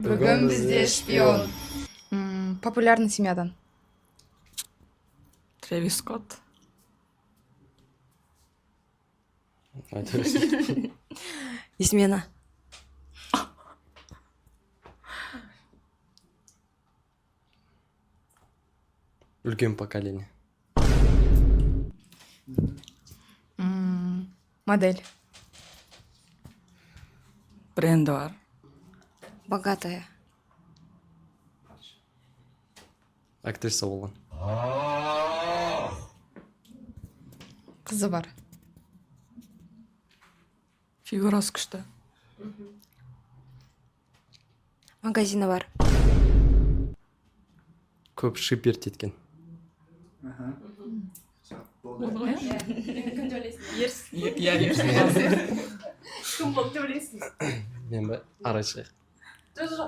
Бүгін бізде шпион. Популярный семьядан. Трэвис Скотт. Айта берсін. Измена. Үлкен поколение. Модель. Бренді бар. Богатая. Актриса болған. Қызы бар. Фигурасы күшті. Магазині бар. Көп шиперт еткен. Болды. Болды ғой, Кім деп ойлайсың? иә, ерсі. Кім болды деп ойлайсың? Мен бе? Ары шығайық. Жоқ.